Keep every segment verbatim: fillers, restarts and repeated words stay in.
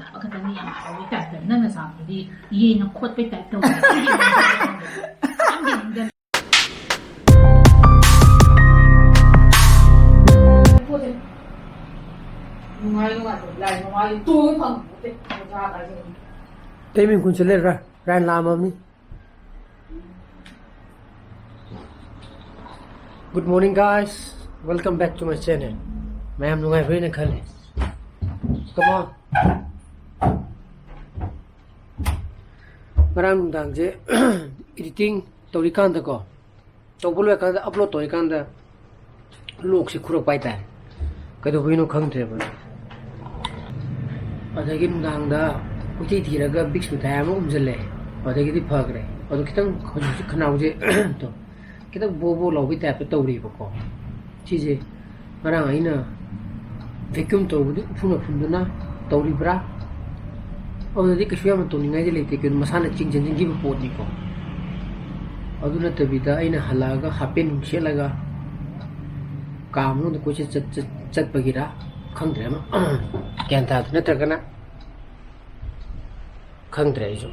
ꯈꯛꯇꯅꯤ ꯌꯥꯝ ꯍꯥꯎꯕꯩ ꯇꯥꯏꯞꯇ꯫ ꯅꯪꯅ ꯆꯥꯕꯗꯨꯗꯤ ꯌꯦꯟꯅ ꯈꯣꯠꯄꯩ ꯇꯥꯏꯞ ꯇꯧꯋꯦ꯫ ꯌꯥꯝ ꯌꯦꯡꯅꯤꯡꯗꯦ꯫ ꯅꯨꯡꯉꯥꯏ ꯅꯨꯡꯉꯥꯏꯇꯕ ꯂꯥꯏ ꯃꯃꯥꯏꯗ ꯇꯣꯡꯕ ꯐꯪꯄꯣꯠꯇꯦ꯫ ꯑꯣꯖꯥ ꯀꯥꯏꯁꯦ꯫ ꯇꯩꯃꯤꯟ ꯀꯨꯟ ꯆꯠꯂꯦ ꯔꯥꯏꯟ ꯂꯥꯝꯃꯕꯅꯤ꯫ Good morning, guys. Welcome back to my channel. ꯃꯌꯥꯝ ꯅꯨꯡꯉꯥꯏꯕ꯭ꯔꯥ ꯍꯥꯏꯅ ꯈꯜꯂꯤ꯫ Come on. ꯉꯔꯥꯡ ꯅꯨꯡꯗꯥꯡꯁꯦ editing ꯇꯧꯔꯤꯀꯥꯟꯗꯀꯣ, ꯇꯧꯕ ꯂꯣꯏꯔꯀꯥꯟꯗ upload ꯇꯧꯔꯤꯀꯥꯟꯗ ꯂꯣꯛꯁꯤ ꯈꯨꯔꯛꯄ ꯍꯥꯏꯇꯥꯔꯦ꯫ ꯀꯩꯗꯧꯕꯩꯅꯣ ꯈꯪꯗ꯭ꯔꯦꯕ꯫ ꯑꯗꯒꯤ ꯅꯨꯡꯗꯥꯡꯗ ꯀꯣꯏꯊꯤ ꯊꯤꯔꯒ Vicks ꯃꯤꯊꯥꯏ ꯑꯃ ꯎꯝꯁꯤꯜꯂꯦ꯫ ꯑꯗꯒꯤꯗꯤ ꯐꯈ꯭ꯔꯦ꯫ ꯑꯗꯣ ꯈꯤꯇꯪ ꯍꯧꯖꯤꯛ ꯍꯧꯖꯤꯛ ꯈꯅꯥꯎꯁꯦ ꯇꯣ, ꯈꯤꯇꯪ ꯕꯣ ꯕꯣ ꯂꯥꯎꯕꯒꯤ ꯇꯥꯏꯞꯇ ꯇꯧꯔꯤꯕꯀꯣ꯫ ꯁꯤꯁꯦ ꯉꯔꯥꯡ ꯑꯩꯅ vacuum ꯇꯧꯕꯗꯨ ꯎꯐꯨꯟ ꯃꯐꯨꯟꯗꯨꯅ ꯇꯧꯔꯤꯕ꯭ꯔꯥ? ꯑꯗꯨꯗꯤ ꯀꯩꯁꯨ ꯌꯥꯝꯅ ꯇꯧꯅꯤꯡꯉꯥꯏꯗꯤ ꯂꯩꯇꯦ, ꯀꯩꯅꯣ ꯃꯁꯥꯅ ꯆꯤꯡꯁꯤꯟꯖꯤꯟꯈꯤꯕ ꯄꯣꯠꯅꯤꯀꯣ꯫ ꯑꯗꯨ ꯅꯠꯇꯕꯤꯗ ꯑꯩꯅ ꯍꯜꯂꯛꯑꯒ half pant ꯅꯨꯡ ꯁꯦꯠꯂꯒ ꯀꯥ ꯃꯅꯨꯡꯗ ꯀꯣꯏꯆꯠ ꯆꯠ-, ꯆꯠ-, ꯆꯠꯄꯒꯤꯔ ꯈꯪꯗ꯭ꯔꯦ ꯑꯃ꯫ ꯒ꯭ꯌꯥꯟ ꯇꯥꯗꯦ꯫ ꯅꯠꯇ꯭ꯔꯒꯅ ꯈꯪꯗ꯭ꯔꯦ ꯑꯩꯁꯨ꯫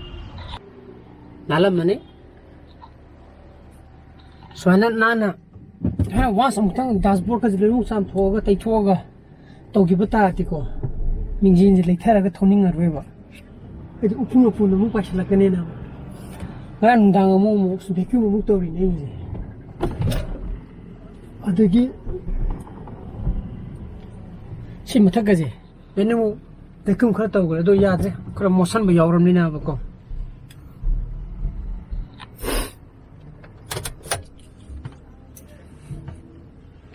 ꯅꯥꯜꯂꯝꯃꯅꯤ꯫ ꯁꯨꯃꯥꯏꯅ ꯅꯥꯟꯅ ꯈꯔ once ꯑꯃꯨꯛꯇꯪ dashboard ꯀꯁꯦ ꯂꯣꯏꯅꯃꯛ ꯆꯥꯝꯊꯣꯛꯑꯒ ꯇꯩꯊꯣꯛꯑꯒ ꯇꯧꯈꯤꯕ ꯇꯥꯔꯗꯤꯀꯣ, ꯃꯤꯡꯖꯦꯜꯁꯦ ꯂꯩꯊꯔꯒ ꯊꯧꯅꯤꯡꯉꯔꯣꯏꯕ꯫ ꯍꯥꯏꯗꯤ ꯎꯐꯨꯟ ꯎꯐꯨꯟ ꯑꯃꯨꯛ ꯄꯥꯏꯁꯤꯜꯂꯛꯀꯅꯦꯅ꯫ ꯉꯔꯥꯡ ꯅꯨꯡꯗꯥꯡ ꯑꯃꯨꯛ ꯑꯃꯨꯛ vacuum ꯑꯃꯨꯛ ꯇꯧꯔꯤꯅꯦ ꯑꯩꯁꯦ꯫ ꯑꯗꯒꯤ ꯁꯤ ꯃꯊꯛꯀꯁꯦ ꯂꯣꯏꯅꯃꯛ vacuum ꯈꯔ ꯇꯧꯈ꯭ꯔꯦ, ꯑꯗꯣ ꯌꯥꯗ꯭ꯔꯦ, ꯈꯔ ꯃꯣꯠꯁꯟꯕ ꯌꯥꯎꯔꯕꯅꯤꯅꯕꯀꯣ꯫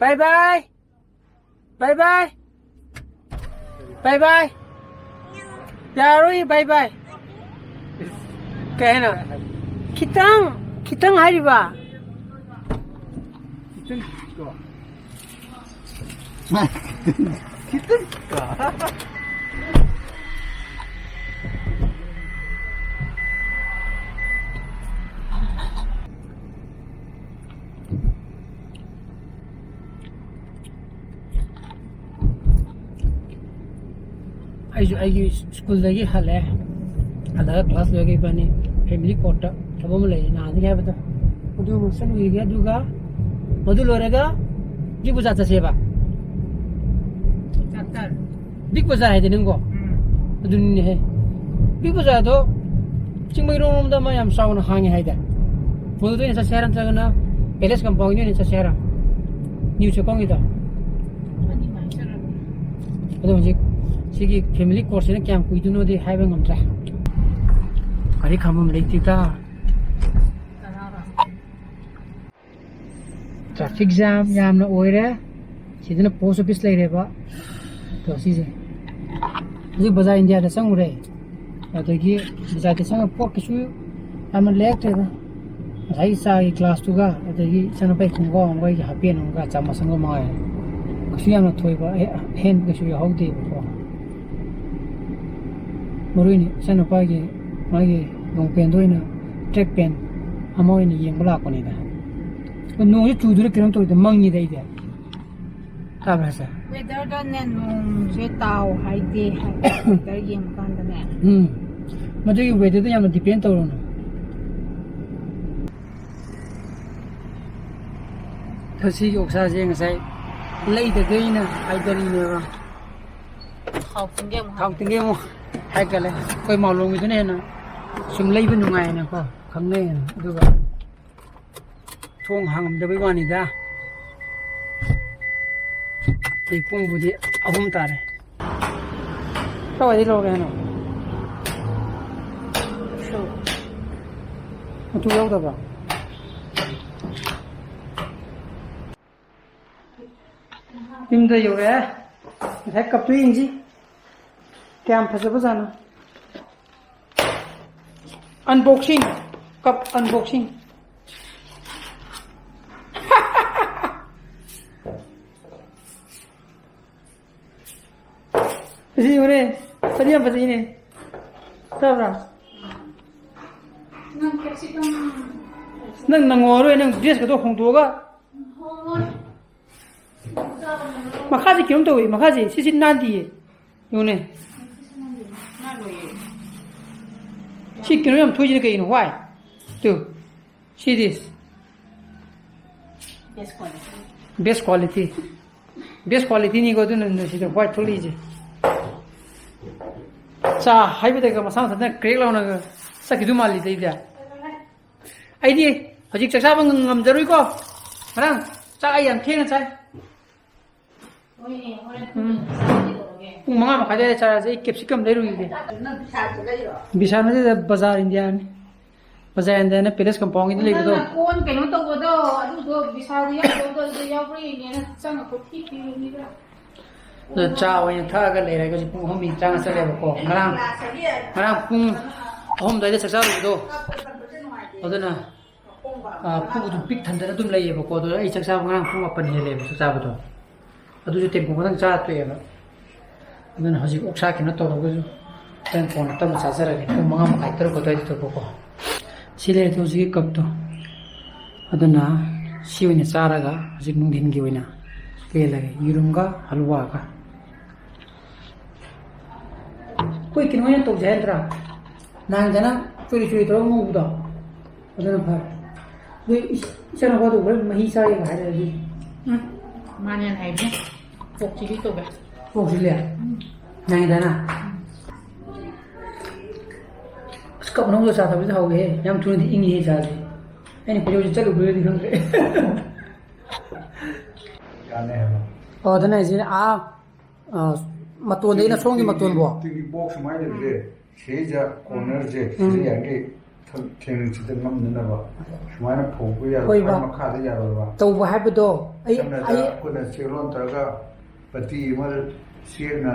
Bye bye. Bye bye. Bye bye. ꯌꯥꯔꯣꯏ bye bye꯫ ꯀꯩ ꯍꯥꯏꯅꯣ? ꯈꯤꯇꯪ, ꯈꯤꯇꯪ ꯍꯥꯏꯔꯤꯕ? ꯈꯤꯇꯪ ꯀꯣ꯫ ꯈꯤꯇꯪ ꯀꯣ꯫ ꯑꯩꯁꯨ ꯑꯩꯒꯤ ꯁ꯭ꯀꯨꯜꯗꯒꯤ ꯍꯜꯂꯛꯑꯦ꯫ ꯍꯜꯂꯛꯑꯒ ꯀ꯭ꯂꯥꯁ ꯂꯣꯏꯔꯒ ꯏꯕꯥꯅꯤ ꯐꯦꯃꯤꯂꯤ ꯀꯣꯔꯠꯇ ꯊꯕꯛ ꯑꯃ ꯂꯩ ꯅꯍꯥꯟꯗꯒꯤ ꯍꯥꯏꯕꯗꯣ, ꯑꯗꯨ ꯑꯃꯨꯛ ꯆꯠꯂꯨꯈꯤꯒꯦ꯫ ꯑꯗꯨꯒ ꯃꯗꯨ ꯂꯣꯏꯔꯒ ꯕꯤꯛ ꯕꯖꯥꯔ ꯆꯠꯁꯦꯕ꯫ ꯕꯤꯛ ꯕꯖꯥꯔ ꯍꯥꯏꯗꯤ ꯅꯪꯀꯣ? ꯎꯝ꯫ ꯑꯗꯨꯅꯤꯅꯦꯍꯦ꯫ ꯕꯤꯛ ꯕꯖꯥꯔꯗꯣ ꯆꯤꯡꯃꯩꯔꯣꯡ ꯂꯣꯝꯗ ꯑꯃ ꯌꯥꯝ ꯆꯥꯎꯅ ꯍꯥꯡꯉꯦ ꯍꯥꯏꯗ꯫ ꯃꯗꯨꯗ ꯑꯣꯏꯅ ꯆꯠꯁꯦ ꯍꯥꯏꯔ, ꯅꯠꯇ꯭ꯔꯒꯅ ꯄꯦꯂꯦꯁ ꯀꯝꯄꯥꯎꯟꯒꯤ ꯑꯣꯏꯅ ꯆꯠꯁꯦ ꯍꯥꯏꯔ? ꯅ꯭ꯌꯨ ꯆꯦꯛꯀꯣꯡꯒꯤꯗꯣ? ꯑꯗꯣ ꯍꯧꯖꯤꯛ ꯁꯤꯒꯤ ꯐꯦꯃꯤꯂꯤ ꯀꯣꯔꯠꯁꯤꯅ ꯀꯌꯥꯝ ꯀꯨꯏꯗꯣꯏꯅꯣꯗꯤ ꯍꯥꯏꯕ ꯉꯝꯗ꯭ꯔꯦ꯫ ꯒꯥꯔꯤ ꯈꯥꯝꯐꯝ ꯂꯩꯇꯦꯗ꯫ ꯇ꯭ꯔꯥꯐꯤꯛ ꯖꯥꯝ ꯌꯥꯝꯅ ꯑꯣꯏꯔꯦ꯫ ꯁꯤꯗꯅ ꯄꯣꯁ ꯑꯣꯐꯤꯁ ꯂꯩꯔꯦꯕ꯫ ꯑꯗꯣ ꯁꯤꯁꯦ ꯍꯧꯖꯤꯛ ꯕꯖꯥꯔ ꯏꯟꯗꯤꯌꯥꯗ ꯆꯪꯉꯨꯔꯦ꯫ ꯑꯗꯒꯤ ꯕꯖꯥꯔꯗ ꯆꯪꯉ ꯄꯣꯠ ꯀꯩꯁꯨ ꯌꯥꯝꯅ ꯂꯩꯔꯛꯇ꯭ꯔꯦꯗ꯫ ꯉꯁꯥꯏꯒꯤ ꯆꯥꯒꯤ ꯒ꯭ꯂꯥꯁꯇꯨꯒ, ꯑꯗꯒꯤ ꯏꯆꯥꯅꯨꯄꯥꯒꯤ ꯈꯣꯡꯒ꯭ꯔꯥꯎ ꯑꯃꯒ ꯑꯩꯒꯤ ꯍꯥꯄꯦꯟ ꯑꯃꯒ ꯆꯥꯃꯁ ꯑꯃꯒ ꯃꯉꯥꯏꯔꯦ꯫ ꯀꯩꯁꯨ ꯌꯥꯝꯅ ꯊꯣꯏꯕ ꯑꯍꯦ-, ꯑꯍꯦꯟꯕ ꯀꯩꯁꯨ ꯌꯥꯎꯍꯧꯗꯦꯕꯀꯣ꯫ ꯃꯔꯨ ꯑꯣꯏꯅ ꯏꯆꯥꯅꯨꯄꯥꯒꯤ ꯃꯥꯒꯤ ꯂꯣꯡ ꯄꯦꯟꯗꯣ ꯑꯣꯏꯅ, ꯇ꯭ꯔꯦꯛ ꯄꯦꯟ ꯑꯃ ꯑꯣꯏꯅ ꯌꯦꯡꯕ ꯂꯥꯛꯄꯅꯤꯗ꯫ ꯑꯗꯣ ꯅꯣꯡꯁꯦ ꯆꯨꯗꯣꯏꯔꯥ ꯀꯩꯅꯣꯝ ꯇꯧꯔꯤꯗ, ꯃꯪꯉꯤꯗ ꯑꯩꯗꯤ꯫ ꯇꯥꯕ꯭ꯔꯥ ꯁꯦ? ꯋꯦꯗꯔꯗꯅꯦ ꯅꯣꯡꯁꯦ ꯇꯥꯎ ꯍꯥꯏꯗꯦ ꯍꯥꯏꯕ, ꯋꯦꯗꯔ ꯌꯦꯡꯕ ꯀꯥꯟꯗꯅꯦ꯫ ꯎꯝ꯫ ꯃꯗꯨꯒꯤ ꯋꯦꯗꯔꯗ ꯌꯥꯝꯅ ꯗꯤꯄꯦꯟ ꯇꯧꯔꯨꯅꯨ꯫ ꯑꯗꯣ ꯁꯤꯒꯤ ꯑꯣꯛꯁꯥꯁꯦ ꯉꯁꯥꯏ ꯂꯩꯗꯗꯤ ꯑꯩꯅ ꯍꯥꯏꯗꯔꯤꯅꯦꯕ꯫ ꯊꯥꯎ ꯇꯤꯡꯒꯦ ꯑꯃꯨꯛ ꯊꯥꯎ ꯍꯥꯏ꯫ ꯇꯤꯡꯒꯦ ꯑꯃꯨꯛ ꯍꯥꯏꯒꯠꯂꯦ꯫ ꯑꯩꯈꯣꯏ ꯃꯥꯎꯂꯣꯝꯒꯤꯗꯨꯅ ꯍꯦꯟꯅ ꯁꯨꯝ ꯂꯩꯕ ꯅꯨꯡꯉꯥꯏꯌꯦꯅꯀꯣ, ꯈꯪꯅꯩꯌꯦꯅ꯫ ꯑꯗꯨꯒ ꯊꯣꯡ ꯍꯥꯡꯉꯝꯗꯕꯩ ꯋꯥꯅꯤꯗ꯫ ꯑꯩ ꯄꯨꯡꯕꯨꯗꯤ ꯑꯍꯨꯝ ꯇꯥꯔꯦ꯫ ꯀꯋꯥꯏꯗꯩ ꯂꯧꯔꯦ ꯍꯥꯏꯅꯣ? ꯃꯇꯨ ꯌꯥꯎꯗꯕ꯭ꯔꯣ? ꯌꯨꯝꯗ ꯌꯧꯔꯛꯑꯦ꯫ ꯉꯁꯥꯏ ꯀꯞꯇꯨ ꯌꯦꯡꯁꯤ꯫ ꯀꯌꯥꯝ ꯐꯖꯕꯖꯥꯠꯅꯣ꯫ Unboxing꯫ ꯀꯞ unboxing꯫ ꯁꯤ ꯌꯦꯡꯉꯨꯅꯦ꯫ ꯀꯔꯤ ꯌꯥꯝ ꯐꯖꯩꯅꯦ꯫ ꯇꯥꯕ꯭ꯔꯥ? ꯅꯪ ꯅꯪꯉꯣꯔꯣꯏ, ꯅꯪ dress ꯀꯗꯣ ꯍꯣꯡꯗꯣꯛꯑꯒ꯫ ꯃꯈꯥꯁꯦ ꯀꯩꯅꯣꯝ ꯇꯧꯋꯤ, ꯃꯈꯥꯁꯦ ꯁꯤꯁꯤ ꯅꯥꯟꯗꯤꯌꯦ꯫ ꯌꯦꯡꯉꯨꯅꯦ꯫ ꯁꯤ ꯀꯩꯅꯣ ꯌꯥꯝ ꯊꯣꯛꯏꯁꯤꯅ ꯀꯩꯒꯤꯅꯣ? Why? Two, see this. Best quality. Best quality. Best qualityꯅꯤꯀꯣ, ꯑꯗꯨꯅ ꯁꯤꯗ white ꯊꯣꯛꯂꯛꯏꯁꯦ꯫ ꯆꯥ ꯍꯩꯕꯗꯒ ꯃꯁꯥ ꯃꯊꯟꯇ crack ꯂꯥꯎꯅꯒ ꯆꯠꯈꯤꯗꯧ ꯃꯥꯜꯂꯤꯗ ꯑꯩꯗꯤ꯫ ꯑꯩꯗꯤ ꯍꯧꯖꯤꯛ ꯆꯥꯛ ꯆꯥꯕ ꯉꯝꯖꯔꯣꯏꯀꯣ꯫ ꯉꯔꯥꯡ ꯆꯥꯛ ꯑꯩ ꯌꯥꯝ ꯊꯦꯡꯅ ꯆꯥꯏ꯫ ꯎꯝ꯫ ꯄꯨꯡ ꯃꯉꯥ ꯃꯈꯥꯏ ꯑꯗꯨꯋꯥꯏꯗ ꯆꯥꯔꯁꯦ꯫ ꯑꯩ capsicum ꯂꯩꯔꯨꯈꯤꯒꯦ꯫ ꯅꯪ ꯕꯤꯁꯥꯜꯗ ꯂꯩꯔꯣ? ꯕꯤꯁꯥꯜ ꯅꯠꯇꯦꯗ, ꯕꯖꯥꯔ ꯏꯟꯗꯤꯌꯥꯅꯤ꯫ ꯕꯖꯥꯔ ꯏꯟꯗꯤꯌꯥꯅ palace compoundꯒꯤꯗ ꯂꯩꯕꯗꯣ꯫ ꯅꯪꯅ ꯀꯣꯟ ꯀꯩꯅꯣ ꯇꯧꯕꯗꯣ, ꯑꯗꯨꯗꯣ ꯕꯤꯁꯥꯜꯗ ꯌꯥꯎꯗꯕꯗꯣ, ꯑꯗꯨꯗ ꯌꯥꯎꯕ꯭ꯔꯥ ꯌꯦꯡꯒꯦꯅ ꯆꯪꯉ ꯀꯣꯐꯤ ꯄꯤꯔꯨꯅꯤꯗ꯫ ꯑꯗꯣ ꯆꯥ ꯑꯣꯏꯅ ꯊꯛꯑꯒ ꯂꯩꯔꯦ꯫ ꯍꯧꯖꯤꯛ ꯄꯨꯡ ꯑꯍꯨꯝ ꯃꯤꯅꯤꯠ ꯇꯔꯥꯃꯉꯥ ꯆꯠꯂꯦꯕꯀꯣ꯫ ꯉꯔꯥꯡ, ꯉꯔꯥꯡ ꯄꯨꯡ ꯑꯍꯨꯝ ꯑꯗꯨꯋꯥꯏꯗ ꯆꯥꯛ ꯆꯥꯔꯨꯕꯗꯣ꯫ ꯑꯗꯨꯅ, ꯑ, ꯄꯨꯛ ꯑꯗꯨꯝ ꯄꯤꯛ ꯊꯟꯗꯅ ꯑꯗꯨꯝ ꯂꯩꯌꯦꯕꯀꯣ꯫ ꯑꯗꯣ ꯑꯩ ꯆꯥꯛ ꯆꯥꯕ ꯉꯔꯥꯡ ꯄꯨꯡ ꯃꯥꯄꯟ ꯍꯦꯜꯂꯦꯕ ꯆꯥꯛ ꯆꯥꯕꯗꯣ꯫ ꯑꯗꯨꯁꯨ ꯇꯦꯡꯀꯣꯠ ꯈꯛꯇꯪ ꯆꯥꯔ ꯇꯣꯛꯑꯦꯕ꯫ ꯑꯗꯨꯅ ꯍꯧꯖꯤꯛ ꯑꯣꯛꯁꯥ ꯀꯩꯅꯣ ꯇꯧꯔꯒꯁꯨ ꯍꯣꯔꯦꯟ ꯀꯣꯟꯅ ꯇꯞꯅ ꯆꯥꯖꯔꯒꯦ꯫ ꯄꯨꯡ ꯃꯉꯥ ꯃꯈꯥꯏ, ꯇꯔꯨꯛ ꯑꯗꯨꯋꯥꯏꯗ ꯇꯧꯕꯀꯣ꯫ ꯁꯤ ꯂꯩꯔꯦ ꯍꯧꯖꯤꯛꯀꯤ cupꯇꯣ꯫ ꯑꯗꯨꯅ ꯁꯤ ꯑꯣꯏꯅ ꯆꯥꯔꯒ ꯍꯧꯖꯤꯛ ꯅꯨꯡꯊꯤꯟꯒꯤ ꯑꯣꯏꯅ ꯂꯦꯜꯂꯒꯦ꯫ ꯌꯦꯔꯨꯝꯒ ꯍꯜꯋꯥꯒ꯫ ꯑꯩꯈꯣꯏ ꯀꯩꯅꯣ ꯑꯣꯏꯅ ꯇꯧꯁꯦ ꯍꯥꯏ ꯅꯠꯇ꯭ꯔꯥ? ꯅꯍꯥꯟꯗꯅ ꯆꯨꯔꯤ ꯆꯨꯔꯤ ꯇꯧꯔꯒ ꯉꯧꯕꯗꯣ, ꯑꯗꯨꯅ ꯐꯔꯦ꯫ ꯑꯗꯨ ꯏꯆ-, ꯏꯆꯥꯅꯨꯄꯥꯗꯣ ꯍꯣꯔꯦꯟ ꯃꯍꯤ ꯆꯥꯒꯦꯒ ꯍꯥꯏꯔꯗꯤ꯫ ꯎꯝ꯫ ꯃꯥꯅꯦ ꯍꯥꯏꯕꯅꯦ꯫ Pork chilli ꯇꯧꯒꯦ꯫ Pork chilli? ꯎꯝ꯫ ꯅꯍꯥꯟꯗꯅ? ꯎꯝ꯫ ꯑꯁ, cup ꯑꯅꯧꯕ ꯆꯥ ꯊꯛꯄꯁꯦ ꯍꯥꯎꯋꯦꯍꯦ꯫ ꯌꯥꯝ ꯊꯨꯅꯗꯤ ꯏꯪꯉꯤꯍꯦ ꯆꯥꯁꯦ꯫ ꯑꯩꯅ ꯀꯣꯏꯆꯠ ꯆꯠꯂꯨꯕꯩꯔꯗꯤ ꯈꯪꯗ꯭ꯔꯦ꯫ ꯌꯥꯅꯤ ꯍꯥꯏꯕ꯫ ꯑꯣ, ꯑꯗꯨꯅ ꯍꯥꯏꯁꯦ, ꯑꯥ, ꯑ, ꯃꯇꯣꯟꯗꯒꯤꯅ ꯁꯣꯝꯒꯤ ꯃꯇꯣꯟꯕꯣ? ꯇꯤꯡꯒꯤ box ꯁꯨꯃꯥꯏꯅ ꯂꯩꯕꯁꯦ, ꯁꯤꯗꯩꯗ cornerꯁꯦ, ꯎꯝ꯫ ꯁꯤꯗ ꯌꯥꯔꯤꯈꯩ ꯊ-, ꯊꯦꯡꯅ ꯆꯤꯠꯇ ꯉꯝꯅꯅꯕ ꯁꯨꯃꯥꯏꯅ ꯐꯧꯕ ꯌꯥꯔꯣꯏ, ꯍꯣꯏꯕ꯫ ꯈ꯭ꯋꯥꯏ ꯃꯈꯥꯗ ꯌꯥꯔꯣꯏꯕ꯫ ꯇꯧꯕ ꯍꯥꯏꯕꯗꯣ, ꯑꯩ, ꯁꯝꯅ ꯍꯥꯏꯔꯕꯗ ꯑꯩ ꯑꯩꯈꯣꯏꯅ ꯆꯦꯛꯂꯣꯟ ꯇꯧꯔꯒ ꯄꯇꯤ ꯑꯃ ꯆꯦꯛꯅ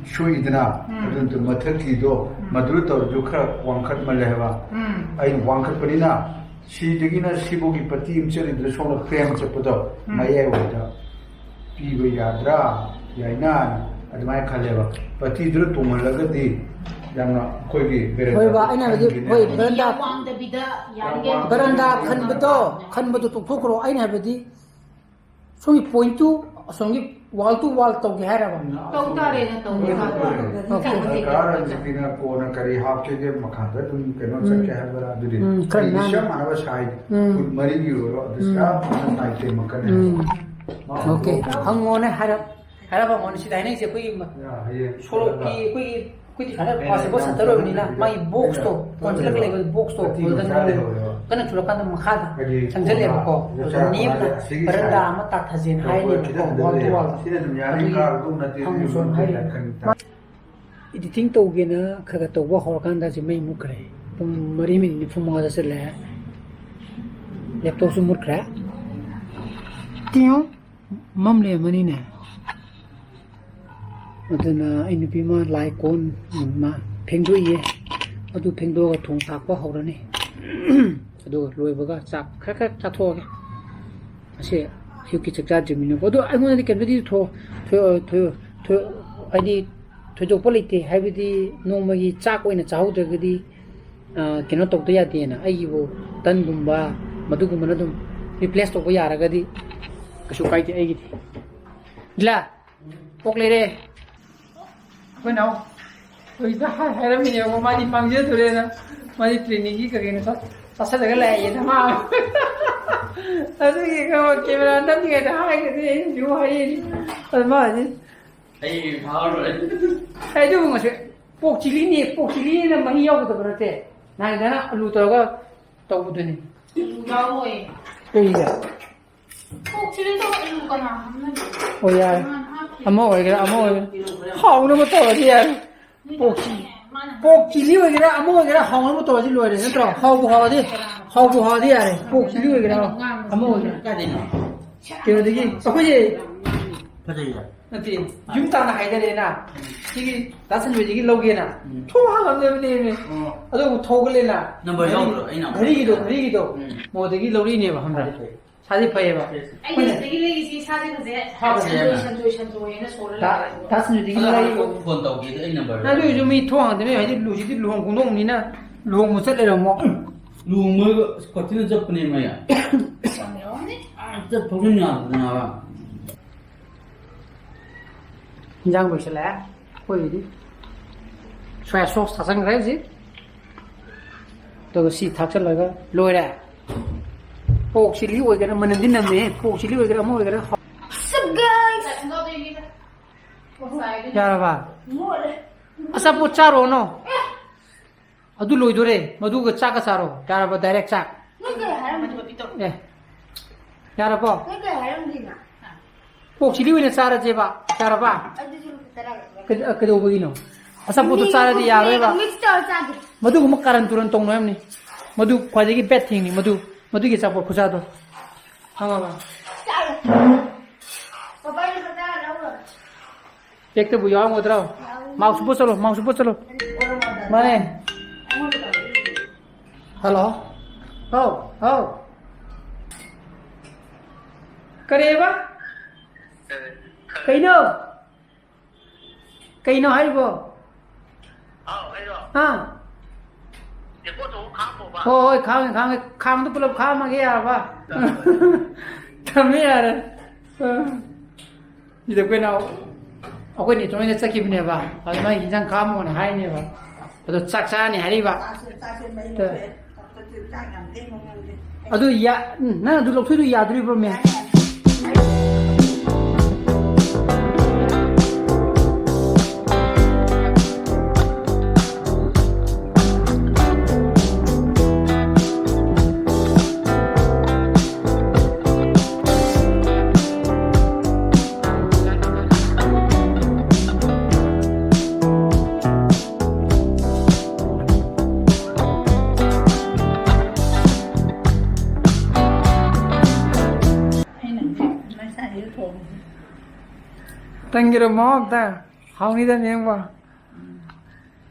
ꯁꯣꯛꯏꯗꯅ, ꯎꯝ꯫ ꯑꯗꯨ ꯅꯠꯇ ꯃꯊꯛꯀꯤꯗꯣ, ꯎꯝ꯫ ꯃꯗꯨ ꯇꯧꯔꯁꯨ ꯈꯔ ꯋꯥꯡꯈꯠꯃꯜꯂꯦ ꯍꯥꯏꯕ꯫ ꯎꯝ꯫ ꯑꯩꯅ ꯋꯥꯡꯈꯠꯄꯅꯤꯅ ꯁꯤꯗꯒꯤꯅ ꯁꯤꯐꯥꯎꯒꯤ ꯄꯇꯤ ꯑꯃ ꯆꯠꯂꯤꯗꯨꯅ ꯁꯣꯝꯗ frame ꯆꯠꯄꯗꯣ, ꯎꯝ꯫ ꯃꯌꯥꯏ ꯑꯣꯏꯗ ꯄꯤꯕ ꯌꯥꯗ꯭ꯔꯥ? ꯌꯥꯏꯅ? ꯑꯗꯨꯃꯥꯏꯅ ꯈꯜꯂꯦꯕ꯫ ꯄꯇꯤꯗꯨꯅ ꯇꯣꯡꯍꯜꯂꯒꯗꯤ ꯌꯥꯝꯅ ꯑꯩꯈꯣꯏꯒꯤ ꯍꯣꯏꯕ, ꯑꯩꯅ ꯍꯥꯏꯕꯗꯤ, ꯈꯟꯒꯤꯅꯦ꯫ ꯍꯣꯏ, ꯕꯔꯟꯗꯥ, ꯌꯥꯝ ꯋꯥꯡꯗꯕꯤꯗ ꯌꯥꯔꯤꯈꯩ ꯕꯔꯟꯗꯥ ꯈꯟꯕꯗꯣ, ꯈꯟꯕꯗꯣ ꯇꯣꯛꯊꯣꯛꯈ꯭ꯔꯣ꯫ ꯑꯩꯅ ꯍꯥꯏꯕꯗꯤ, ꯁꯣꯝꯒꯤ pointꯇꯨ ꯑꯁꯣꯝꯒꯤ wall to wall ꯇꯧꯒꯦ ꯍꯥꯏꯔꯕ? ꯇꯧ ꯇꯥꯔꯦꯅ ꯇꯧꯒꯦ ꯍꯥꯏꯕ꯫ Okay. ꯁꯔꯀꯥꯔ ꯍꯧꯖꯤꯛꯀꯤꯅ ꯀꯣꯟꯅ ꯀꯔꯤ ꯍꯥꯞꯀꯦꯒꯦ ꯃꯈꯥꯗ ꯑꯗꯨꯝ ꯀꯩꯅꯣ ꯎꯝ. ꯆꯠꯀꯦ ꯍꯥꯏꯕ꯭ꯔꯥ ꯑꯗꯨꯗꯤ ꯎꯝ, ꯈꯔ ꯑꯩꯗꯤ ꯅꯥꯟꯅ. ꯆꯞ ꯃꯥꯟꯅꯕ ꯁꯥꯏꯗ ꯎꯝ. ꯐꯨꯠ ꯃꯔꯤꯒꯤ ꯑꯣꯏꯔꯣ ꯑꯗꯨ ꯎꯝ. ꯆꯞ ꯃꯥꯟꯅꯕ ꯁꯥꯏꯗ ꯃꯈꯜ ꯎꯝ. ꯃꯥ Okay. ꯂꯧꯕ. ꯍꯪꯉꯣꯅꯦ, ꯍꯥꯏꯔꯞ ꯍꯥꯏꯔꯞ ꯍꯪꯉꯣꯅꯦ, ꯁꯤꯗ ꯍꯥꯏꯅꯩꯁꯦ ꯑꯩꯈꯣꯏꯒꯤ ꯃ- ꯌꯥ, ꯍꯌꯦꯡ ꯁꯣꯔꯣꯛꯀꯤ ꯑꯩꯈꯣꯏꯒꯤ ꯑꯩꯈꯣꯏꯗꯤ ꯈꯔ possible center ꯑꯣꯏꯕꯅꯤꯅ ꯃꯥꯒꯤ box ꯇꯣ, ꯀꯣꯟꯁꯤꯜꯂꯒ ꯂꯩꯕ box ꯇꯣ, golden rule ꯀꯟꯅ ꯆꯨꯔꯀꯥꯟꯗ ꯃꯈꯥꯗ ꯆꯪꯁꯤꯜꯂꯦꯕꯀꯣ, ꯑꯗꯨꯗ ꯅꯦꯝꯅ ꯕꯔꯟꯗꯥ ꯑꯃ ꯇꯥꯊꯖꯦꯅ ꯍꯥꯏꯅꯦꯕꯀꯣ, wall to wall. ꯑꯗꯨꯒꯤ ꯍꯪꯉꯨꯁꯣꯅ ꯍꯥꯏꯔꯤꯅꯦ. Editing ꯇꯧꯒꯦꯅ ꯈꯔ ꯈꯔ ꯇꯧꯕ ꯍꯧꯔꯀꯥꯟꯗ ꯍꯧꯖꯤꯛ ꯃꯩ ꯃꯨꯠꯈ꯭ꯔꯦ꯫ ꯄꯨꯡ ꯃꯔꯤ ꯃꯤꯅꯤꯠ ꯅꯤꯐꯨ ꯃꯉꯥ ꯆꯠꯁꯤꯜꯂꯛꯑꯦ꯫ Laptop ꯁꯨ ꯃꯨꯠꯈ꯭ꯔꯦ꯫ ꯇꯤꯌꯨ꯫ ꯃꯝ ꯂꯩꯔꯝꯃꯅꯤꯅꯦ꯫ ꯑꯗꯨꯅ ꯑꯩ ꯅꯨꯄꯤ ꯑꯃ ꯂꯥꯏ ꯀꯣꯟ ꯃꯥ ꯐꯦꯡꯗꯣꯛꯏꯌꯦ꯫ ꯑꯗꯨ ꯐꯦꯡꯗꯣꯛꯑꯒ ꯊꯣꯡ ꯊꯥꯛꯄ ꯍꯧꯔꯅꯤ꯫ ꯑꯗꯨꯒ ꯂꯣꯏꯕꯒ ꯆꯥꯛ ꯈꯔ ꯈꯔ ꯆꯥꯊꯣꯛꯑꯒꯦ꯫ ꯉꯁꯤ ꯑꯌꯨꯛꯀꯤ ꯆꯥꯛ ꯆꯥꯗ꯭ꯔꯤꯕꯅꯤꯅꯀꯣ꯫ ꯑꯗꯣ ꯑꯩꯉꯣꯟꯗꯗꯤ ꯀꯩꯝꯇꯗꯤ ꯊꯣ-, ꯊꯣ-, ꯊꯣ-, ꯊꯣ-, ꯍꯥꯏꯗꯤ ꯊꯣꯏꯗꯣꯛꯄ ꯂꯩꯇꯦ꯫ ꯍꯥꯏꯕꯗꯤ ꯅꯣꯡꯃꯒꯤ ꯆꯥꯛ ꯑꯣꯏꯅ ꯆꯥꯍꯧꯗ꯭ꯔꯒꯗꯤ, ꯑ, ꯀꯩꯅꯣ ꯇꯧꯗ ꯌꯥꯗꯦꯅ꯫ ꯑꯩꯒꯤꯕꯨ ꯇꯟꯒꯨꯝꯕ ꯃꯗꯨꯒꯨꯝꯕꯅ ꯑꯗꯨꯝ replace ꯇꯧꯕ ꯌꯥꯔꯒꯗꯤ ꯀꯩꯁꯨ ꯀꯥꯏꯗꯦ ꯑꯩꯒꯤꯗꯤ꯫ ꯗꯤꯂꯥ, ꯑꯣꯛ ꯂꯩꯔꯦ꯫ ꯑꯩꯈꯣꯏ ꯅꯥꯎ ꯍꯧꯖꯤꯛꯇ ꯍꯥꯏ-, ꯍꯥꯏꯔꯝꯃꯤꯅꯦꯕꯀꯣ, ꯃꯥꯗꯤ ꯃꯥꯡꯖꯗꯣꯔꯦꯅ꯫ ꯃꯥꯗꯤ training ꯒꯤ ꯀꯩ ꯀꯩꯅꯣ ꯆꯥ-, ꯆꯥꯁꯜꯂꯒ ꯂꯥꯛꯑꯦꯅ ꯃꯥ꯫ ꯑꯗꯨꯒꯤ ꯀꯩꯅꯣ camera ꯅꯝꯃꯤꯉꯩꯗ ꯍꯥꯏꯒꯗꯤ ꯑꯩꯅ ꯁꯤꯕꯨ ꯍꯥꯏꯔꯤꯅꯤ꯫ ꯑꯗꯨ ꯃꯥ ꯍꯧꯖꯤꯛ ꯑꯩ ꯐꯥꯎꯔꯣꯏ꯫ ꯑꯩ ꯑꯗꯨꯕꯨ ꯉꯁꯤ pork chilli ꯅꯦ, pork chilli ꯅ ꯃꯍꯤ ꯌꯥꯎꯒꯗꯕ ꯅꯠꯇꯦ꯫ ꯅꯍꯥꯟꯒꯤꯗꯅ ꯑꯂꯨ ꯇꯧꯔꯒ ꯇꯧꯕꯗꯨꯅꯤ꯫ ꯑꯂꯨ ꯌꯥꯎꯔꯣꯏ꯫ ꯀꯩꯒꯤ? Pork chilli ꯗꯣ ꯑꯂꯨ ꯀꯅꯥ ꯍꯥꯞꯅꯒꯦ? ꯑꯣ, ꯌꯥꯔꯦ꯫ ꯀꯅꯥꯅ ꯍꯥꯞꯀꯦ? ꯑꯃ ꯑꯣꯏꯒꯦꯔꯥ, ꯑꯃ ꯑꯣꯏꯒꯦꯔꯥ꯫ ꯍꯥꯎꯅꯕ ꯇꯧꯔꯗꯤ ꯌꯥꯔꯦ꯫ Pork chilli꯫ ꯃꯥꯅ Pork chilli ꯑꯣꯏꯒꯦꯔꯥ, ꯑꯃ ꯑꯣꯏꯒꯦꯔꯥ, ꯍꯥꯎꯅꯕ ꯇꯧꯔꯗꯤ ꯂꯣꯏꯔꯦ, ꯅꯠꯇ꯭ꯔꯣ? ꯍꯥꯎꯕꯨ ꯍꯥꯎꯔꯗꯤ, ꯍꯥꯎꯕꯨ ꯍꯥꯎꯔꯗꯤ ꯌꯥꯔꯦ꯫ Pork chilli ꯑꯣꯏꯒꯦꯔꯥ, ꯑꯃ ꯑꯣꯏꯒꯦꯔꯥ꯫ ꯀꯥꯏꯗꯩꯅꯣ? ꯀꯩꯅꯣꯗꯒꯤ, ꯑꯩꯈꯣꯏꯁꯦ ꯐꯖꯩꯌꯦ꯫ ꯅꯠꯇꯦ, ꯌꯨꯝ ꯇꯥꯟꯅ ꯍꯥꯏꯅꯔꯦꯅ, ꯁꯤꯒꯤ ꯗꯥ ꯁꯟꯖꯣꯏꯗꯒꯤ ꯂꯧꯒꯦꯅ ꯎꯝ. ꯊꯣꯡ ꯍꯥꯡꯉꯝꯗꯦꯕꯅꯦꯃꯦ꯫ ꯑꯣ. ꯑꯗꯨ ꯑꯃꯨꯛ ꯊꯧꯒꯠꯂꯦꯅ꯫ Number ꯌꯥꯎꯗ꯭ꯔꯣ? ꯑꯩ number. ꯘꯔꯤꯒꯤꯗꯣ, ꯘꯔꯤꯒꯤꯗꯣ꯫ ꯎꯝ. ꯃꯣꯏꯗꯒꯤ ꯂꯧꯔꯤꯅꯦꯕ, ꯈꯪꯕ꯭ꯔꯥ? ꯐꯔꯦ, ꯐꯔꯦ. ꯁꯥꯗꯤ ꯐꯩꯌꯦꯕ꯫ ꯑꯩꯒꯤ ꯁꯤꯗꯒꯤ ꯂꯩꯔꯤꯁꯤ ꯏꯁꯥꯁꯦ ꯐꯖꯩ꯫ ꯐꯖꯩ ꯍꯥꯏꯕ꯫ ꯁꯟꯇꯣꯏ, ꯁꯟꯇꯣꯏ, ꯁꯟꯇꯣꯏꯅ ꯁꯣꯜꯂ ꯗꯥ-, ꯂꯩꯔꯦ꯫ ꯗꯥ ꯁꯟꯖꯣꯏꯗꯒꯤ ꯑꯗꯣ ꯂꯩ-, ꯑꯩ phone ꯇꯧꯒꯦꯗ ꯑꯩ number. ꯅꯪ ꯑꯗꯨꯏꯁꯨ ꯃꯤ ꯊꯣꯡ ꯍꯥꯡꯗꯕ ꯍꯥꯏꯗꯤ ꯂꯨ-, ꯍꯧꯖꯤꯛꯇꯤ ꯂꯨꯍꯣꯡ ꯈꯣꯡꯗꯣꯡꯕꯅꯤꯅ ꯂꯨꯍꯣꯡꯕ ꯆꯠ ꯂꯩꯔꯝꯃꯣ꯫ ꯂꯨꯍꯣꯡꯕ ꯁ꯭ꯀꯣꯇꯤꯅ ꯆꯠꯄꯅꯦ ꯃꯌꯥ꯫ ꯌꯥꯝ ꯌꯥꯎꯔꯝꯅꯤ꯫ ꯑꯝꯇ ꯊꯧꯖꯤꯟ ꯌꯥꯗꯗꯅꯕ꯫ ꯏꯟꯖꯥꯡ ꯂꯣꯏꯁꯤꯜꯂꯛꯑꯦ ꯑꯩꯈꯣꯏꯒꯤꯗꯤ꯫ ꯁꯣꯌꯥ ꯁꯣꯁ ꯊꯥꯛꯆꯟꯈ꯭ꯔꯦ ꯍꯧꯖꯤꯛ꯫ ꯑꯗꯨꯒ ꯁꯤ ꯊꯥꯛꯆꯜꯂꯒ ꯂꯣꯏꯔꯦ꯫ ꯄꯣꯔꯛ ꯆꯤꯂꯤ ꯑꯣꯏꯒꯦꯔꯥ, ꯃꯅꯝꯗꯤ ꯅꯝꯃꯦꯍꯦ꯫ ꯄꯣꯔꯛ ꯆꯤꯂꯤ ꯑꯣꯏꯒꯦꯔꯥ, ꯑꯃ ꯑꯣꯏꯒꯦꯔꯥ꯫ What's up, guys? ꯌꯥꯔꯕ? ꯃꯣꯠꯂꯦ꯫ ꯑꯆꯥꯄꯣꯠ ꯆꯥꯔꯣꯅꯣ꯫ ꯑꯗꯨ ꯂꯣꯏꯗꯣꯔꯦ꯫ ꯃꯗꯨꯒ ꯆꯥꯛꯀ ꯆꯥꯔꯣ꯫ ꯌꯥꯔꯕ? Direct ꯆꯥꯛ꯫ ꯅꯪ ꯀꯩ ꯍꯥꯏꯔꯝꯃꯤꯅꯣ? ꯑꯦ꯫ ꯌꯥꯔꯕꯣ? ꯅꯪ ꯀꯩ ꯍꯥꯏꯔꯝꯗꯦꯅ? ꯄꯣꯔꯛ ꯆꯤꯂꯤ ꯑꯣꯏꯅ ꯆꯥꯔꯁꯦꯕ꯫ ꯌꯥꯔꯕ? ꯑꯗꯨꯁꯨ ꯇꯔꯥ꯫ ꯀꯩ-, ꯀꯩꯗꯧꯕꯒꯤꯅꯣ? ꯑꯆꯥꯄꯣꯠꯇꯣ ꯆꯥꯔꯗꯤ ꯌꯥꯔꯣꯏꯕ꯫ Mix ꯇꯧꯔ ꯆꯥꯒꯦ꯫ ꯃꯗꯨꯒꯨꯝꯕ ꯀꯥꯔꯟ ꯇꯨꯔꯟ ꯇꯧꯅꯨ ꯍꯥꯏꯕꯅꯤ꯫ ꯃꯗꯨ ꯈ꯭ꯋꯥꯏꯗꯒꯤ bad thingꯅꯤ꯫ ꯃꯗꯨ, ꯃꯗꯨꯒꯤ ꯑꯆꯥꯄꯣꯠ ꯈꯨꯆꯥꯗꯣ꯫ ꯈꯪꯉꯕ? ꯆꯥꯔꯣ꯫ ꯄꯄꯥ, ꯂꯨꯄꯥ ꯇꯔꯥ ꯂꯧꯔꯣ꯫ ꯍꯦꯛꯇꯕꯨ ꯌꯥꯎꯔꯝꯒꯗ꯭ꯔꯣ? ꯌꯥꯎꯏ꯫ Mask ꯎꯞꯄ ꯆꯠꯂꯣ, mask ꯎꯞꯄ ꯆꯠꯂꯣ꯫ ꯃꯥꯅꯦ꯫ ꯍꯜꯂꯣ꯫ ꯍꯥꯎ, ꯍꯥꯎ꯫ ꯀꯔꯤꯕ? ꯀꯩꯅꯣ? ꯀꯩꯅꯣ ꯍꯥꯏꯔꯤꯕꯣ? ꯍꯥꯎ, ꯑꯩꯔꯣ? ꯑꯥ꯫ ꯇꯦꯡꯀꯣꯠꯇꯣ ꯑꯃꯨꯛ ꯈꯥꯛꯈꯣꯕ꯫ ꯍꯣꯏ, ꯍꯣꯏ, ꯈꯥꯡꯉꯦ, ꯈꯥꯡꯉꯦ꯫ ꯈꯥꯡꯗꯣ ꯄꯨꯂꯞ ꯈꯥꯝꯃꯒꯦ ꯌꯥꯔꯕ? ꯊꯝꯃꯦ ꯌꯥꯔꯦ꯫ ꯑꯥ꯫ ꯁꯤꯗ ꯑꯩꯈꯣꯏꯅ, ꯑꯩꯈꯣꯏꯅ ꯏꯇꯣꯝ ꯍꯣꯏꯗ ꯆꯠꯈꯤꯕꯅꯦꯕ꯫ ꯑꯗꯨ ꯃꯥꯏ ꯍꯤꯟꯖꯥꯡ ꯈꯥꯝꯃꯣꯅ ꯍꯥꯏꯅꯦꯕ꯫ ꯑꯗꯣ ꯆꯥꯛ ꯆꯥꯔꯅꯤ ꯍꯥꯏꯔꯤꯕ꯫ ꯆꯥꯁꯦ, ꯆꯥꯁꯦ, ꯃꯩ ꯃꯨꯠꯈ꯭ꯔꯦ꯫ ꯆꯥꯛ ꯆꯥꯁꯦ, ꯆꯥꯛ ꯌꯥꯝ ꯂꯦꯝꯕ ꯉꯝꯗꯦ꯫ ꯑꯗꯨ ꯌꯥ-, ꯎꯝ, ꯅꯪ ꯑꯗꯨ ꯂꯧꯊꯣꯛꯏꯗꯣ ꯌꯥꯗꯣꯔꯤꯕ꯭ꯔꯣ, ꯃꯦ? ꯌꯥꯅꯤ, ꯌꯥꯅꯤ꯫ ꯑꯩꯅ ꯉꯁꯥꯏ ꯑꯌꯨꯛ ꯊꯣꯡꯉꯤ꯫ ꯇꯟꯒꯤꯔꯣ ꯃꯍꯥꯎ ꯑꯝꯇ? ꯍꯥꯎꯅꯤꯗ ꯅꯦꯡꯕ꯫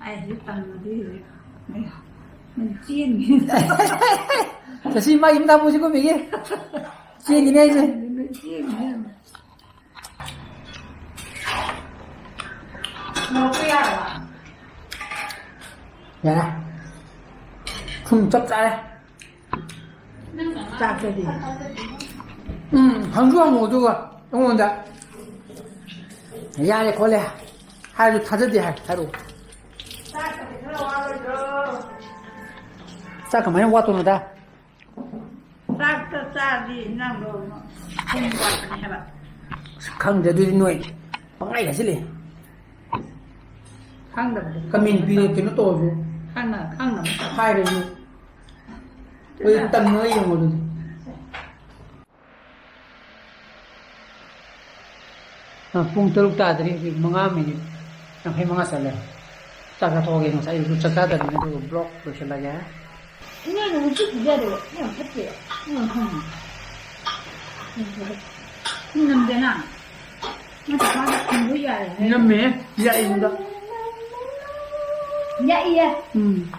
ꯑꯩ ꯍꯧꯖꯤꯛ ꯇꯟꯕꯗꯤ ꯍꯧꯖꯤꯛ ꯃꯌꯥꯝ ꯆꯦꯟꯒꯤ꯫ ꯆꯠꯁꯤ ꯃꯥꯒꯤ ꯃꯅꯥ ꯄꯨꯁꯤ ꯀꯨꯝꯃꯤꯒꯤ꯫ ꯆꯦꯟꯒꯤꯅꯤ ꯑꯩꯁꯦ꯫ ꯆꯦꯟꯒꯤꯅꯤ꯫ ꯃꯣꯔꯣꯛꯇꯣ ꯌꯥꯔꯕ? ꯌꯥꯔꯦ꯫ ꯊꯨꯝ ꯆꯞ ꯆꯥꯔꯦ꯫ ꯆꯥꯛꯇꯗꯤ꯫ ꯎꯝ, ꯍꯪꯁꯨ ꯍꯪꯉꯣ ꯑꯗꯨꯒ ꯑꯩꯉꯣꯟꯗ꯫ ꯌꯥꯔꯦ ꯈꯣꯠꯂꯦ ꯍꯥꯏꯔꯁꯨ ꯊꯥꯖꯗꯦ ꯍꯥꯏ꯫ ꯍꯥꯏꯔꯛꯑꯣ꯫ ꯆꯥꯛꯀꯗꯤ ꯈꯔ ꯋꯥꯔꯣꯏꯗ꯭ꯔꯣ? ꯆꯥꯛ ꯀꯃꯥꯏꯅ ꯋꯥꯠꯇꯣꯏꯅꯣꯗ? ꯆꯥꯛꯇ ꯆꯥꯔꯗꯤ ꯅꯪꯗꯣ ꯄꯨꯡ ꯋꯥꯠꯄꯅꯦ ꯍꯥꯏꯕ꯫ ꯑꯁ, ꯈꯪꯗꯦ ꯑꯗꯨꯗꯤ ꯅꯣꯏ ꯄꯪꯍꯥꯏ ꯍꯥꯏꯖꯤꯜꯂꯦ꯫ ꯈꯪꯗꯕꯗꯤ ꯀꯃꯦꯟ ꯄꯤꯔꯦ ꯀꯩꯅꯣ ꯇꯧꯔꯁꯨ꯫ ꯈꯪꯅ ꯈꯪꯅꯕ ꯇꯧ꯫ ꯍꯥꯏꯔꯁꯨ꯫ ꯑꯩꯈꯣꯏ ꯇꯝꯃꯒ ꯌꯦꯡꯉꯣ ꯑꯗꯨꯗꯤ꯫ ꯑ, ꯄꯨꯡ ꯇꯔꯨꯛ ꯇꯥꯗ꯭ꯔꯤ, ꯍꯧꯖꯤꯛ ꯃꯉꯥ ꯃꯤꯅꯤꯠ ꯌꯥꯡꯈꯩ ꯃꯉꯥ ꯆꯠꯂꯦ꯫ ꯆꯥꯛ ꯆꯥꯊꯣꯛꯑꯒꯦ, ꯉꯁꯥꯏ ꯑꯌꯨꯛꯁꯨ ꯆꯥꯛ ꯆꯥꯗꯕꯅꯤꯅ, ꯑꯗꯨꯒ ꯕ꯭ꯂꯣꯛ ꯂꯣꯏꯁꯤꯜꯂꯒꯦ꯫ ꯏꯅꯦꯅ ꯍꯧꯖꯤꯛ ꯄꯤꯖꯔꯦ, ꯌꯥꯝ ꯐꯠꯇꯦ꯫ ꯎꯝ, ꯎꯝ꯫ ꯎꯝ, ꯅꯝꯗꯦꯅ? ꯅꯠꯇ꯭ꯔ ꯃꯥꯅ ꯊꯝꯕ ꯌꯥꯔꯦ ꯍꯥꯏ꯫ ꯅꯝꯃꯦ, ꯌꯥꯛꯏ ꯁꯤꯗ꯫ ꯌꯥꯛꯏꯌꯦ? ꯎꯝ꯫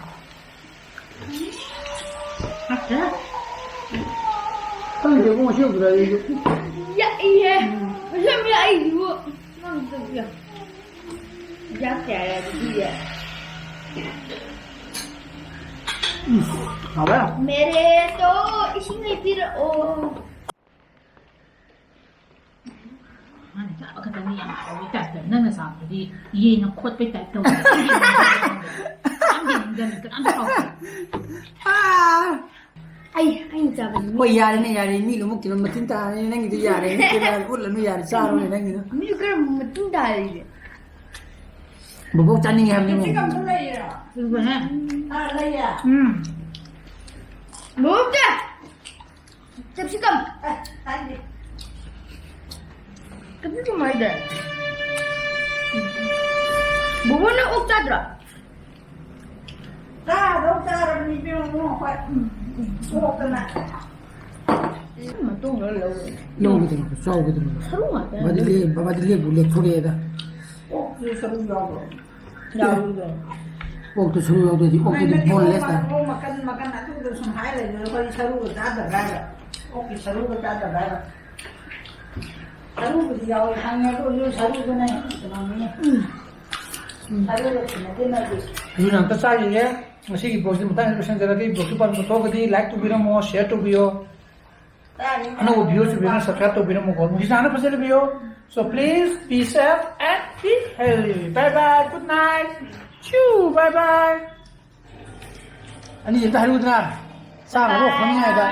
ꯈꯪꯗꯦ, ꯏꯕꯨꯡꯉꯣ, ꯁꯤ ꯌꯧꯗ꯭ꯔꯤꯉꯩꯗ ꯑꯩꯁꯨ꯫ ꯌꯥꯛꯏꯍꯦ꯫ ꯎꯝ꯫ ꯌꯥꯝ ꯌꯥꯛꯏꯁꯤꯕꯨ꯫ ꯅꯪ ꯇꯧꯕꯤꯌꯣ꯫ ꯌꯥꯛꯇꯦ ꯍꯥꯏꯔꯦ ꯑꯗꯨꯗꯤ꯫ ꯎꯝ, ꯍꯥꯎꯋꯦ꯫ ꯃꯦꯔꯦ ꯇꯣ ꯏꯁꯤꯡ ꯂꯩꯕꯤꯔꯛꯑꯣ꯫ ꯃꯥꯅ ꯆꯥꯕ ꯈꯛꯇꯅꯤ ꯌꯥꯝ ꯍꯥꯎꯕꯩ ꯇꯥꯏꯞꯇ꯫ ꯅꯪꯅ ꯆꯥꯕꯗꯨꯗꯤ ꯌꯦꯟꯅ ꯈꯣꯠꯄꯩ ꯇꯥꯏꯞ ꯇꯧꯋꯦ꯫ ꯅꯪꯒꯤ ꯅꯪꯒꯤ ꯀꯅꯥꯝꯇ ꯍꯥꯎꯇꯦ꯫ ꯑꯥ꯫ ꯑꯩ, ꯑꯩꯅ ꯆꯥꯕꯗꯤ ꯃꯤ ꯍꯣꯏ, ꯌꯥꯔꯦꯅꯦ, ꯌꯥꯔꯦ꯫ ꯃꯤ ꯂꯣꯏꯅꯃꯛꯀꯤ ꯑꯗꯨꯝ ꯃꯇꯤꯟ ꯇꯥꯔꯦꯅꯦ꯫ ꯅꯪꯒꯤꯗꯤ ꯌꯥꯔꯦ꯫ ꯎꯠꯂꯅꯨ, ꯌꯥꯔꯦ꯫ ꯆꯥꯔꯣꯅꯦ ꯅꯪꯒꯤꯗꯣ꯫ ꯃꯤ ꯈꯔ ꯃꯇꯤꯟ ꯇꯥꯔꯤꯁꯦ꯫ ꯕꯣꯕꯣꯛ ꯆꯥꯅꯤꯡꯉꯦ ꯍꯥꯏꯕꯅꯤ꯫ ꯀꯦꯞꯁꯤꯀꯝꯁꯨ ꯂꯩꯌꯦ꯫ ꯎꯕꯅꯦ꯫ ꯑꯥ, ꯂꯩꯌꯦ꯫ ꯎꯝ꯫ ꯕꯣꯕꯣꯛꯇ! ꯀꯦꯞꯁꯤꯀꯝ꯫ ꯑꯦ, ꯇꯥꯅꯤꯡꯗꯦ꯫ ꯀꯦꯞꯁꯤꯀꯝ ꯍꯥꯏꯗꯥꯏ? ꯕꯣꯕꯣꯛ ꯅꯪ ꯑꯣꯛ ꯆꯥꯗ꯭ꯔꯣ? ꯆꯥꯗꯧ ꯆꯥꯔꯕꯅꯤ ꯏꯕꯦꯝꯃ, ꯑꯩꯈꯣꯏ꯫ ꯎꯝ, ꯎꯝ, ꯎꯝ꯫ ꯑꯣꯛꯇꯅ꯫ ꯃꯇꯣꯡ ꯈꯔ ꯂꯧꯔꯦ꯫ ꯂꯧꯒꯗꯕꯅꯤ, ꯆꯥꯎꯒꯗꯕꯅꯤ꯫ ꯁꯔꯨ ꯉꯥꯛꯇ ꯕꯕꯥꯗꯤ ꯂꯦ-, ꯕꯕꯥꯗꯤ ꯂꯦꯕꯨ ꯂꯦꯛꯊꯣꯔꯛꯑꯦꯗ꯫ ꯑꯣꯛꯇꯨ ꯁꯔꯨ ꯌꯥꯎꯕ꯭ꯔꯣ? ꯌꯥꯎꯏꯗꯣ꯫ ꯑꯣꯛꯇꯨ ꯁꯔꯨ ꯌꯥꯎꯗ꯭ꯔꯗꯤ ꯑꯣꯛꯇꯨꯗꯤ ꯅꯣꯏꯅꯗꯤ boneless ꯑꯣꯛ ꯇꯥꯔꯦ꯫ ꯃꯀꯟ ꯃꯀꯟ ꯑꯗꯨꯗ ꯁꯨꯝ ꯍꯥꯏ ꯂꯩꯕꯗꯣ, ꯑꯩꯈꯣꯏꯗꯤ ꯁꯔꯨꯒ ꯆꯥꯗꯕ꯭ꯔꯥ ꯍꯥꯏꯕ? ꯑꯣꯛꯀꯤ ꯁꯔꯨꯒ ꯆꯥꯗꯕ꯭ꯔꯥ ꯍꯥꯏꯕ? ꯁꯔꯨꯕꯨꯗꯤ ꯌꯥꯎꯏ ꯈꯪꯉꯦ, ꯑꯗꯨ ꯑꯣꯏꯔꯁꯨ ꯁꯔꯨꯗꯨꯅ ꯍꯦꯟꯅ ꯀꯩꯅꯣꯅꯤꯅꯦ꯫ ꯎꯝ꯫ ꯁꯔꯨꯒ ꯊꯤꯟꯅꯗꯦ ꯃꯥꯗꯤ꯫ ꯑꯗꯨꯅ ꯑꯝꯇ ꯆꯥꯈꯤꯒꯦ꯫ ꯉꯁꯤꯒꯤ vlogꯁꯤ ꯃꯇꯥꯡꯁꯤꯗ ꯂꯣꯏꯁꯤꯟꯖꯔꯒꯦ꯫ Vlogꯁꯤ ꯄꯥꯝꯕ ꯊꯣꯛꯑꯒꯗꯤ like ꯇꯧꯕꯤꯔꯝꯃꯣ, share ꯇꯧꯕꯤꯌꯣ꯫ ꯑꯅꯧꯕ viewers ꯁꯨꯕꯤꯅ subscribe ꯇꯧꯕꯤꯔꯝꯃꯨꯀꯣ, ꯅꯨꯡꯁꯤꯖꯥꯅ ꯐꯖꯅ ꯂꯩꯕꯤꯌꯣ. So please be safe and be healthy. Bye bye, good night. Chew, bye bye. ꯑꯅꯤ ꯑꯝꯇ ꯍꯥꯏꯔꯨꯗꯅ, ꯆꯥꯅꯕ ꯈꯪꯅꯤꯡꯉꯥꯏꯗ.